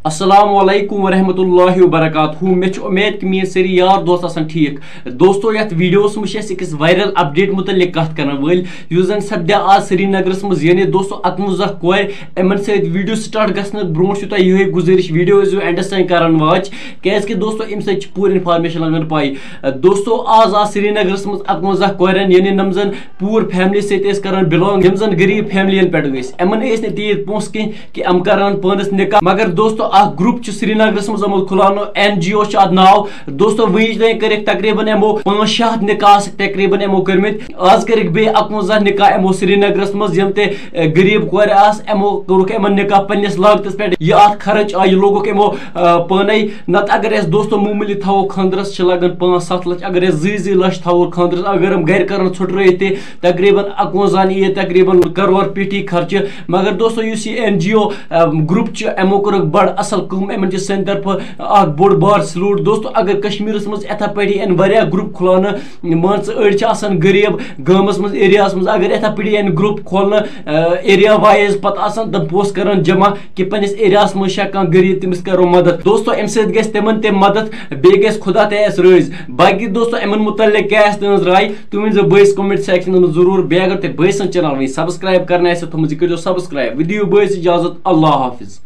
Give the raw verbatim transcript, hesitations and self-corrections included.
السلام علیکم ورحمۃ اللہ وبرکاتہ۔ مےٚ چھُ اُمید کہِ میٲنۍ سٲری یار دوست آسن ٹھیٖک۔ دوستو، یتھ ویڈیوس منٛز چھِ أسۍ أکِس وائرل اپڈیٹ متعلق کتھ کرن وٲلۍ، یُس زن سپدِ آز سرینگرس منٛز۔ یعنی دوستو، اَکوَنزاہ کورِ، یِمن سۭتۍ ویڈیو سٹارٹ گژھنہٕ برونٛٹھ چھُ تۄہہِ یِہوٚے گُزٲرِش، ویڈیو ٲسۍزیو اینڈس تام کران واچ، کیازِ کہِ دوستو، اَمہِ سۭتۍ چھِ پوٗرٕ انفارمیشن لگان پاے۔ دوستو، آز آو سرینگرس منٛز اَکوَنزاہ کورٮ۪ن، یعنی یِم زن پوٗرٕ فیملی سۭتۍ ٲسۍ کران بِلانگ، یِم زن غریب فیملی ین پٮ۪ٹھ ٲسۍ، یِمن ٲسۍ نہٕ تیٖتۍ پونٛسہٕ کینٛہہ کہِ یِم کرن پانس نکاح۔ مگر دوستو، اکھ گروپ چھُ سرینگرس منٛز آمُت کھُلاونہٕ، این جی او چھُ اتھ ناو۔ دوستو، وٕنِچ تام کٔرِکھ تقریباً یِمو پانٛژھ شےٚ ہتھ نکاح تقریباً یِمو کٔرمٕتۍ۔ آز کٔرِکھ بیٚیہِ اَکوَنزاہ نکاح یِمو سرینگرس منٛز، یِم تہِ، اے، غریب کورِ آسہٕ، یِمو کوٚرُکھ یِمن نکاح پننِس لاگتس پٮ۪ٹھ۔ یہِ اتھ خرٕچ آیہِ، لوگُکھ یِمو، آ، پانے۔ نتہٕ اگر أسۍ دوستو معموٗلی تھاوو، خانٛدرس چھِ لگان پانٛژھ ستھ لچھ، اگر أسۍ زٕے زٕے لچھ تھاوو خانٛدرس، اگر یِم گرِ کرن ژھُٹرٲیِتھ تہِ، تقریباً اَکوَنزاہن یِیہِ تقریباً کرور پیٹھی خرچہٕ۔ مگر دوستو، یُس یہِ این جی او، آ، گروپ چھُ، یِمو کوٚرُکھ بڑٕ اصل کٲم، یِمن چھِ سانہِ طرفہٕ اکھ بوٚڑ بار سلوٹ۔ دوستو، اگر کشمیرس منٛز یِتھے پٲٹھۍ یِن واریاہ گروپ کھُلاونہٕ، مان ژٕ، أڑۍ چھِ آسان غریب گامس منٛز، ایریاہس منٛز، اگر یِتھے پٲٹھۍ یِن گروپ کھولنہٕ، آ، ایریا وائز، پتہٕ آسان تِم پونٛسہٕ کران جمع کہِ پننِس ایریاہس منٛز چھا کانٛہہ غریب، تٔمِس کرو مدد۔ دوستو، اَمہِ سۭتۍ گژھِ تِمن تہِ مدد، بیٚیہِ گژھِ خدا تہِ اَسہِ رٲضۍ۔ باقی دوستو، یِمن متعلق کیٛاہ آسہِ تُہنٛز راے، تُہۍ ؤنۍ زیو بٲیِس کمنٹ سیکشنس منٛز ضروٗر۔ بیٚیہِ اگر تۄہہِ بٲے سٕنٛز چینل وٕنہِ سبسکرائب کرنہٕ آسہِ تھٲومٕژ، یہِ کٔرۍ زیو سبسکرائب۔ وۄنۍ دِیِو بٲیِس اجازت، اللہ حافظ۔